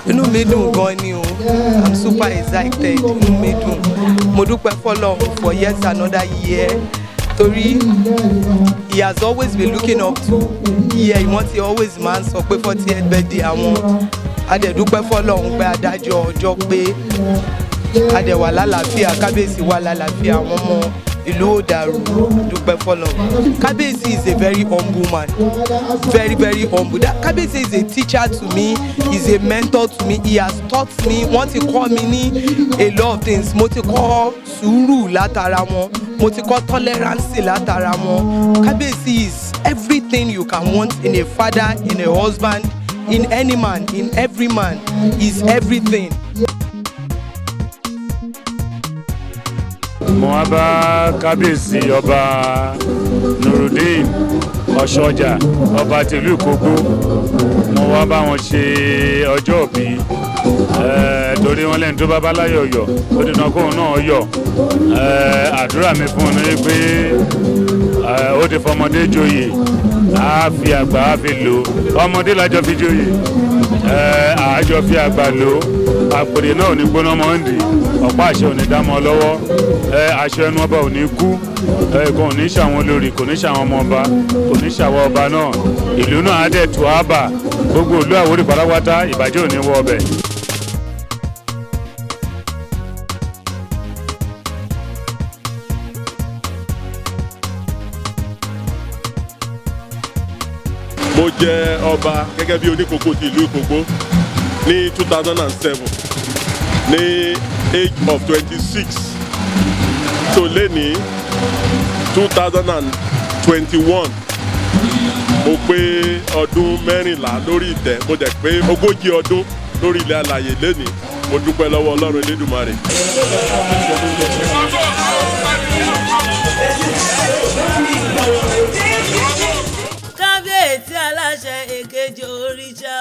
Inú mi dùn gan ni o. I'm super excited. Inú mi dùn. Mo dúpẹ́ f'Ọlọ́run for yet another year, torí he has always been looking up to year. Wọ́n ti always máa ń sọ pé 40th birthday àwọn. A dẹ̀ dúpẹ́ f'Ọlọ́run pé adájọ́ ọjọ́ pé a dẹ̀ wà lálàáfíà, kábíyèsí wà lálàáfíà, àwọn ọmọ ìlú ò dàrú. Dúpẹ́ f'Ọlọ́run. Kábíyèsí is a very humble man, very, very humble. That kábíyèsí is a teacher to me, is a mentor to me. He has taught me, wọ́n ti kọ́ mi ní a lot of things. Mo ti kọ́ sùúrù látara wọn, mo ti kọ́ tolerance látara wọn. Kábíyèsí is everything you can want in a father, in a husband, in any man, in every man. Is everything. Mo wá bá kábíyèsí Ọba Nurudeen Ọ̀ṣọ́jà, ọba tìlú Ìkógbó. Mo wá bá wọn ṣe ọjọ́ ìbí, torí wọn lẹ́nu tó bá bá láyọ̀ yọ̀, ó dènà kóun náà yọ̀. Àdúrà mi fún un ní pé ó ti fọmọdé joyè, á fi àgbà á fi lò ó. Ọmọdé lájọ fi joyè, àjọ fi àgbà lò ó. Àpèrè náà ò ní gbóná mọ́ ń dì, ọ̀pá àṣẹ ò ní dá mọ́ lọ́wọ́, aṣọ ẹnu ọba ò ní kú, kò ní ṣàwọn olórí, kò ní ṣàwọn ọmọ ọba, kò ní ṣàwọn ọba náà. Ìlú náà á dẹ̀ tó àbà, gbogbo ìlú Àwórì pátápátá, ìbàjẹ́ ò ní wọ ọbẹ̀. Mo jẹ ọba gẹ́gẹ́ bí oníkókó ti ìlú Ìkógbó ní 2007 ní age of 26. So lẹ́ni 2021, mo pé ọdún 14 lórí ìtẹ́, mo dẹ̀ pé 40 ọdún lórí ilẹ̀ alàyè lẹ́ni. Mo dúpẹ́ lọ́wọ́ Ọlọ́run Elédùmarè. Kábíyèsí, aláṣẹ èkejì òrìṣà.